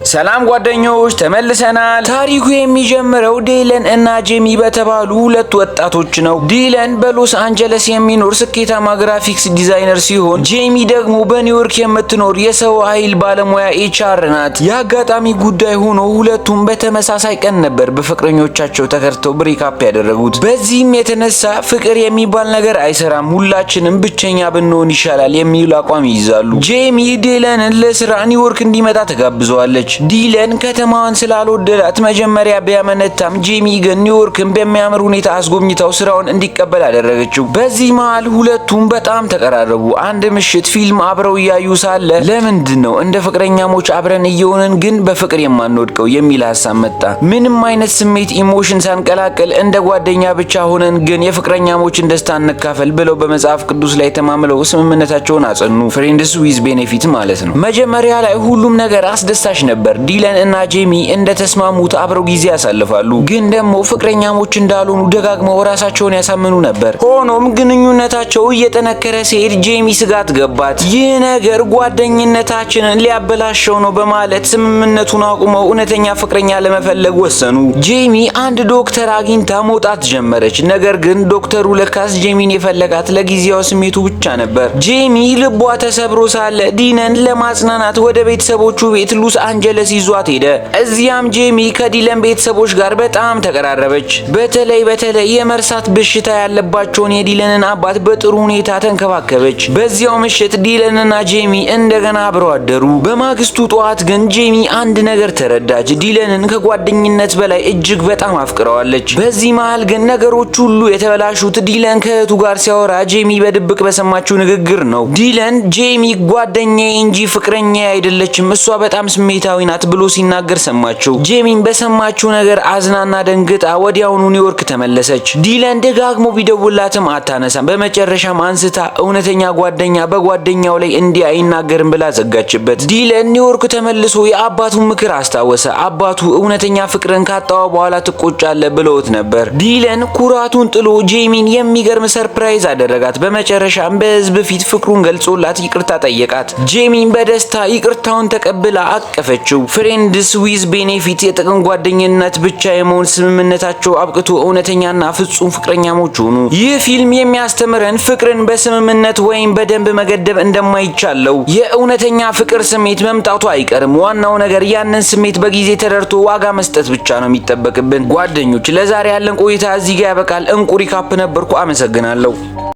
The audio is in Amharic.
ሰላም ጓደኞች፣ ተመልሰናል። ታሪኩ የሚጀምረው ዴለን እና ጄሚ በተባሉ ሁለት ወጣቶች ነው። ዲለን በሎስ አንጀለስ የሚኖር ስኬታማ graphics designer ሲሆን ጄሚ ደግሞ በኒውዮርክ የምትኖር የሰው ኃይል ባለሙያ HR ናት። የአጋጣሚ ጉዳይ ሆኖ ሁለቱም በተመሳሳይ ቀን ነበር በፍቅረኞቻቸው ተከድተው break up ያደረጉት። በዚህም የተነሳ ፍቅር የሚባል ነገር አይሰራም፣ ሁላችንም ብቸኛ ብንሆን ይሻላል የሚል አቋም ይይዛሉ። ጄሚ ዴለንን ለስራ ኒውዮርክ እንዲመጣ ትጋብዘዋለች። ዲለን ከተማዋን ስላልወደዳት መጀመሪያ ቢያመነታም ጄሚ ግን ኒውዮርክን በሚያምር ሁኔታ አስጎብኝታው ስራውን እንዲቀበል አደረገችው። በዚህ መሃል ሁለቱም በጣም ተቀራረቡ። አንድ ምሽት ፊልም አብረው እያዩ ሳለ ለምንድን ነው እንደ ፍቅረኛሞች አብረን እየሆንን ግን በፍቅር የማንወድቀው የሚል ሀሳብ መጣ። ምንም አይነት ስሜት emotion ሳንቀላቅል እንደ ጓደኛ ብቻ ሆነን ግን የፍቅረኛሞችን ደስታ እንካፈል ብለው በመጽሐፍ ቅዱስ ላይ ተማምለው ስምምነታቸውን አጸኑ። Friends with benefit ማለት ነው። መጀመሪያ ላይ ሁሉም ነገር አስደሳች ነበር። ዲለን እና ጄሚ እንደተስማሙት አብረው ጊዜ ያሳልፋሉ። ግን ደግሞ ፍቅረኛሞች እንዳልሆኑ ደጋግመው ራሳቸውን ያሳምኑ ነበር። ሆኖም ግንኙነታቸው እየጠነከረ ሲሄድ ጄሚ ስጋት ገባት። ይህ ነገር ጓደኝነታችንን ሊያበላሸው ነው በማለት ስምምነቱን አቁመው እውነተኛ ፍቅረኛ ለመፈለግ ወሰኑ። ጄሚ አንድ ዶክተር አግኝታ መውጣት ጀመረች። ነገር ግን ዶክተሩ ለካስ ጄሚን የፈለጋት ለጊዜያዊ ስሜቱ ብቻ ነበር። ጄሚ ልቧ ተሰብሮ ሳለ ዲለን ለማጽናናት ወደ ቤተሰቦቹ ቤት ሎስ አንጀለስ ይዟት ሄደ። እዚያም ጄሚ ከዲለን ቤተሰቦች ጋር በጣም ተቀራረበች። በተለይ በተለይ የመርሳት በሽታ ያለባቸውን የዲለንን አባት በጥሩ ሁኔታ ተንከባከበች። በዚያው ምሽት ዲለንና ጄሚ እንደገና አብረው አደሩ። በማግስቱ ጠዋት ግን ጄሚ አንድ ነገር ተረዳች። ዲለንን ከጓደኝነት በላይ እጅግ በጣም አፍቅረዋለች። በዚህ መሃል ግን ነገሮች ሁሉ የተበላሹት ዲለን ከእህቱ ጋር ሲያወራ ጄሚ በድብቅ በሰማችው ንግግር ነው። ዲለን ጄሚ ጓደኛዬ እንጂ ፍቅረኛዬ አይደለችም፣ እሷ በጣም ስሜታዊ ናት ብሎ ሲናገር ሰማችው። ጄሚም በሰማችው ነገር አዝናና ደንግጣ ወዲያውኑ ኒውዮርክ ተመለሰች። ዲለን ደጋግሞ ቢደውላትም አታነሳም። በመጨረሻም አንስታ እውነተኛ ጓደኛ በጓደኛው ላይ እንዲህ አይናገርም ብላ ዘጋችበት። ዲለን ኒውዮርክ ተመልሶ የአባቱን ምክር አስታወሰ። አባቱ እውነተኛ ፍቅርን ካጣው በኋላ ትቆጫለህ ብለውት ነበር። ዲለን ኩራቱን ጥሎ ጄሚን የሚገርም surprise አደረጋት። በመጨረሻም በህዝብ ፊት ፍቅሩን ገልጾላት ይቅርታ ጠየቃት። ጄሚን በደስታ ይቅርታውን ተቀብላ አቀፈችው። Friends with benefit የጥቅም ጓደኝነት ብቻ የመሆን ስምምነታቸው አብቅቶ እውነተኛና ፍጹም ፍቅረኛሞች ሆኑ። ይህ ፊልም የሚያስተምረን ፍቅርን በስምምነት ወይም በደንብ መገደብ እንደማይቻል ነው። የእውነተኛ ፍቅር ስሜት መምጣቱ አይቀርም። ዋናው ነገር ያንን ስሜት በጊዜ ተረድቶ ዋጋ መስጠት ብቻ ነው የሚጠበቅብን። ጓደኞች፣ ለዛሬ ያለን ቆይታ እዚህ ጋር ያበቃል። እንቁ ሪካፕ ነበርኩ። አመሰግናለሁ።